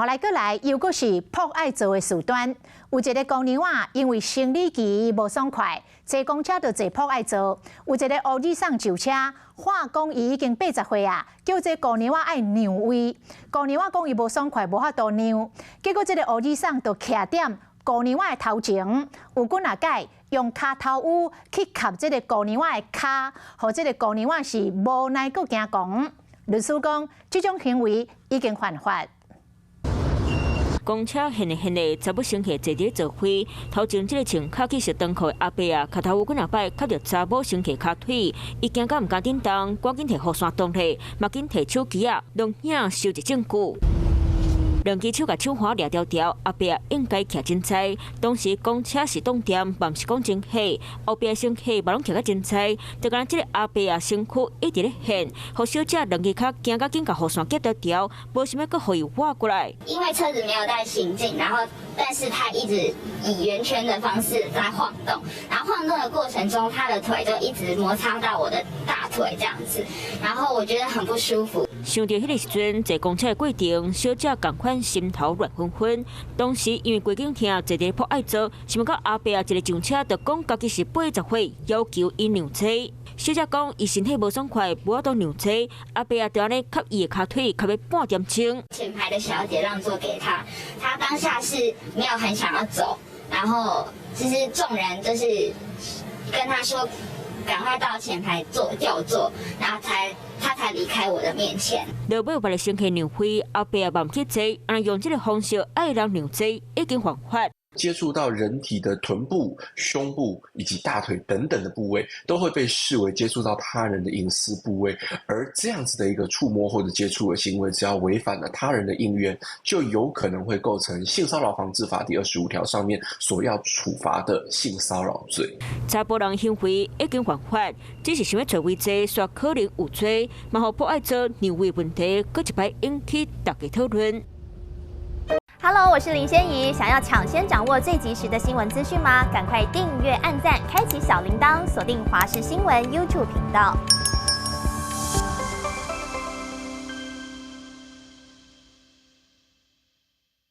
予來閣來，又閣是朴愛座的事端。有一个姑娘仔，因為生理期無爽快，坐公車就坐朴愛座。有一个烏爾桑上車，話講伊已經80歲啊，叫這姑娘仔愛讓位。姑娘仔講伊無爽快，無法度讓。結果這个烏爾桑就徛踮姑娘仔的頭前，有幾若擺用跤頭趺去磕這个姑娘仔的跤，予這个姑娘仔是無奈閣驚狂。律師講，這種行為已經犯法。公車現的現的，查某乘客坐佇座位，頭前這个穿卡其色長褲的阿伯啊，跤頭趺幾若擺磕著查某乘客跤腿，伊驚甲毋敢振動，趕緊提雨傘擋咧，嘛緊提手機仔錄影收集證據。兩支手共手環掠牢牢，阿伯應該徛真濟。當時公車是擋電，嘛毋是講真火，後壁乘客嘛攏徛甲真濟。就敢若這个阿伯啊，身軀一直咧現，予小姐兩支跤驚甲緊共雨傘夾牢牢，無想欲閣予伊倚過來。因為車子沒有在行進，然後但是他一直以圓圈的方式在晃動，然後晃動的過程中，他的腿就一直摩擦到我的大腿這樣子，然後我覺得很不舒服。想著彼个時陣坐公車的過程，小姐仝款心頭亂紛紛。當時因為規頸疼，坐佇朴愛座，想欲到阿伯啊一个上車就講家己是80歲，要求伊讓座。小姐講伊身體無爽快，無法度讓座。阿伯啊就按呢磕伊的跤腿，磕欲半點鐘。前排的小姐讓座給他，他當下是沒有很想要走，然後就是眾人就是跟他說，趕快到前排坐就坐，然後他才離開我的面前。落尾別个乘客讓位，阿伯嘛毋去坐，按呢用這个方式愛人讓座，已經犯法。接觸到人體的臀部、胸部以及大腿等等的部位，都會被視為接觸到他人的隱私部位。而這樣子的一個觸摸或者接觸的行為，只要違反了他人的意願，就有可能會構成性騷擾防治法第25條上面所要處罰的性騷擾罪。查埔人行為已經犯法，只是想欲揣位坐，煞可能有罪，嘛予朴愛座讓位問題，閣一擺引起大家討論。 Hello，我是林仙怡。想要搶先掌握最及時的新聞資訊嗎？趕快訂閱、按讚、開啟小鈴鐺，鎖定華視新聞 YouTube 頻道。